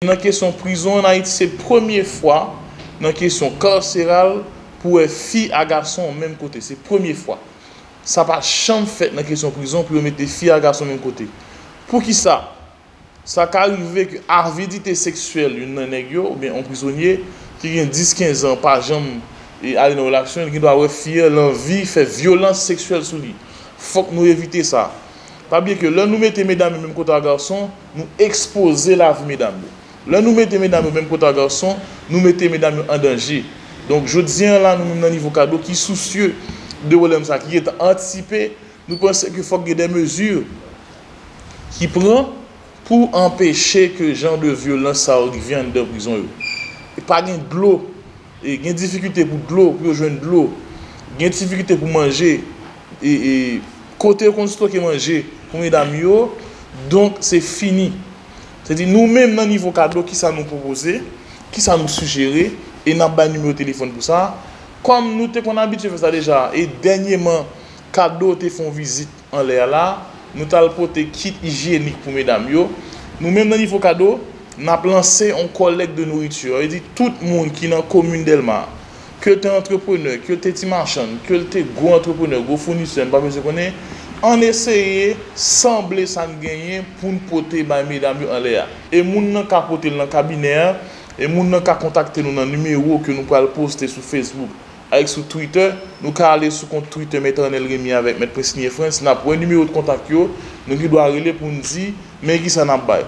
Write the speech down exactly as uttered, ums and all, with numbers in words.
Nan kesyon prizon ann Ayiti, se premye fwa nan kesyon kaseral pou wè fi a gason menm kote. Se premye fwa. Sa pa janm fèt nan kesyon prizon pou yo mete fi a gason menm kote. Poukisa? Sa ka rive ke avidite seksyèl youn nan nèg yo, oubyen yon prizonye ki gen dis kenz an pa janm e ale nan relasyon, li gendwa wè fi an, l anvi fè vyolans seksyèl sou li. Fòk nou evite sa. Pa bliye ke lè nou mete medam yo menm kote a gason, nou ekspoze lavi medam yo. Lè nou mete medam yo menm kote a gason, nou mete medam yo an danje. Donk, jodi a la, nou menm nan Nivo Kado ki sousye de pwoblèm sa, ki gentan antisipe, nou panse ke fòk gen de mezi ki pran pou anpeche ke jan de vyolans sa yo rive anndan prizon yo. E pa gen dlo, e gen difikilte pou dlo, pou yo jwenn dlo, gen difikilte pou manje, e, e kote yo konn stoke manje pou medam yo, donk se fini. Se di nou menm nan Nivo Kado, kisa nou pwopoze, kisa nou sijere, e n ap bay nimewo telefòn pou sa. Kòm nou te konn abitye fè sa deja, e dènyeman Kado te fè yon vizit anlè a la, nou t al pote kit ijyenik pou medam yo. Nou menm nan Nivo Kado, n ap lanse yon kòlèk de nouriti. Sa vle di tout moun ki nan komin Dèlma, ke l te antreprenè, ke l te ti machann, ke l te gwo antreprenè, gwo founisè, m pa bezwen konnen, ann eseye sanble sa n genyen pou n pote bay medam yo anlè a. E moun nan ka pote l nan kabinè a, e moun nan ka kontakte nou nan nimewo ke nou pral poste sou Facebook avèk sou Twitter. Nou ka ale sou kont Twitter Mèt Arnel Remy avèk Mèt Presnye Frantz, n ap wè nimewo de kontak yo, nou gendwa rele pou n di men kisa n ap bay.